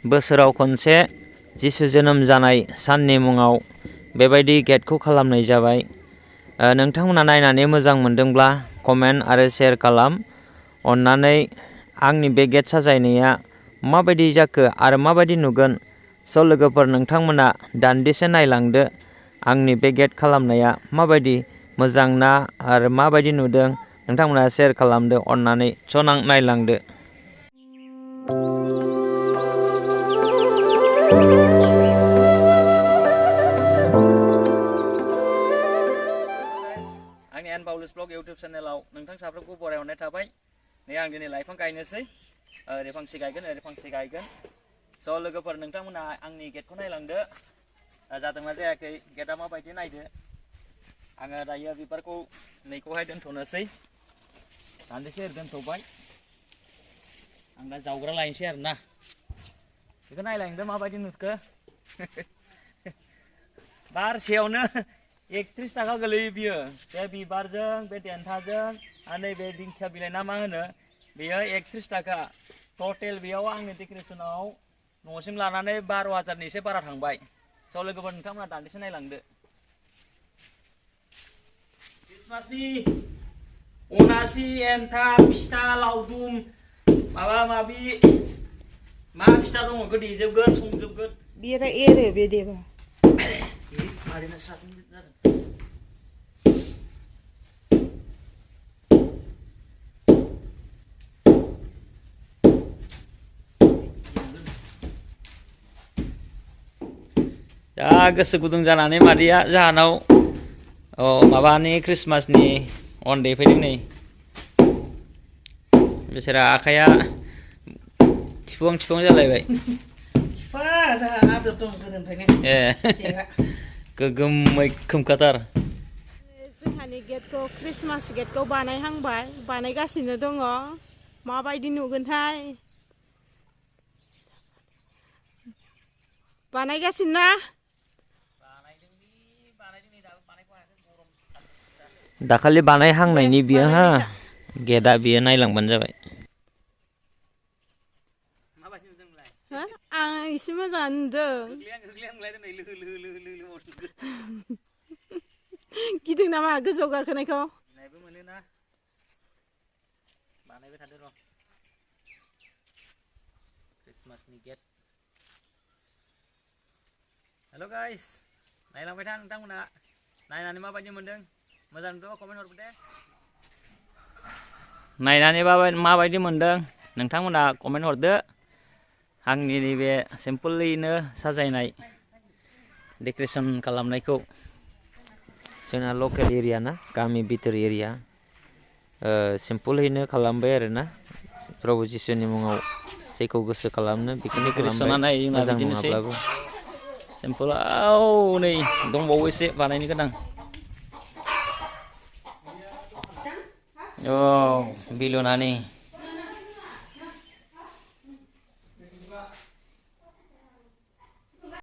बोसोराव खनसे जिसु जोनोम जानाय साननि मुङाव बेबायदि गेटखौ खालामनाय जाबाय। नोंथांमोना नायनानै मोजां मोनदोंब्ला कमेन्ट आरो शेयार खालाम। अन्नानै आंनि बे गेट साजायनाया माबायदि जाखो आरो माबायदि नुगोन स' लोगोफोर नोंथांमोना दान्दिसे नायलांदो आंनि बे गेट खालामनाया माबायदि मोजां ना आरो माबायदि नुदों नोंथांमोना शेयार खालामदो अन्नानै स' नायलांदो। आंनि एन पाउलुस ब्लग इउटुब चेनेलाव नोंथां साफ्रोमखौ बरायहरनाय थाबाय। नै आं दिनै लाइफां गायनोसै, ओरै फांसे गायगोन ओरै फांसे गायगोन। स' लोगोफोर नोंथांमोना आंनि गेटखौ नायलांदो, जादोंना जायाखै गेटआ माबायदि नायदो। आङो दायो बिबारखौ नैखौहाय दोनथ'नोसै, दान्दिसे ओरै दोनथ'बाय। आं दा जावग्रा लायनोसै आरोना, बेखौ नायलांदो माबायदि नुखो। बारसेयावनो 31 थाखा गोलैयो बियो, बे बिबारजों बे देन्थाजों आरो नैबे दिंखिया बिलाइ ना मा होनो बेयो 31 थाखा। टटेल बेयाव आंनि डेक'रेसनाव न'सिम लानानै 12,000नि एसे बारा थांबाय। स' लोगोफोर नोंथांमोना दान्दिसे नायलांदो। क्रिसमासनि अनासि, एन्थाब, फिथा लावदुम, माबा माबि मा फिथा दङ बेखौ देजोबगोन, संजोबगोन। बियो एरो बे देबा। मारैनो सागं जादों। दा गोसो गुदुं जानानै मादैया जाहानाव माबानि क्रिसमासनि अन देफैदों नै। बिसोरा आखाइया थिफुं थिफुं जालायबाय। ए गोगोम मैखोमखाथार। जोंहानि गेटखौ क्रिसमास गेटखौ बानायहांबाय, बानायगासिनो दङ। माबायदि नुगोनथाय, बानायगासिनो ना? दाखालि बानायहांनायनि बियो हा बानायनाय गेटआ बियो नायलांबानो जाबाय। आं एसे मोजां नुदों। गिदों नामा गोजौआव गाखोनायखौ? गिनायबो मोनोना, बानायबाय थादो र'। क्रिसमासनि गेट। हेल' गाइस, नायलांबाय था नोंथांमोना, नायनानै माबायदि मोनदों मोजां नुदोंबा कमेन्ट हरबो दे। नायनानै माबायदि मोनदों नोंथांमोना कमेन्ट हरदो। आंनि नैबे सिम्पोलैनो साजायनाय डेक'रेसन खालामनायखौ। जोंना लकेल एरिया ना, गामि बिथोर एरिया, सिम्पोलैनो खालामबाय आरोना। प्रभु जिसुनि मुङाव जेखौ गोसो खालामनो बेखौनो खालामबाय, मोजां नङाब्लाबो। सिम्पोलाव नै दंबावो एसे बानायनो गोनां। बिलुनानि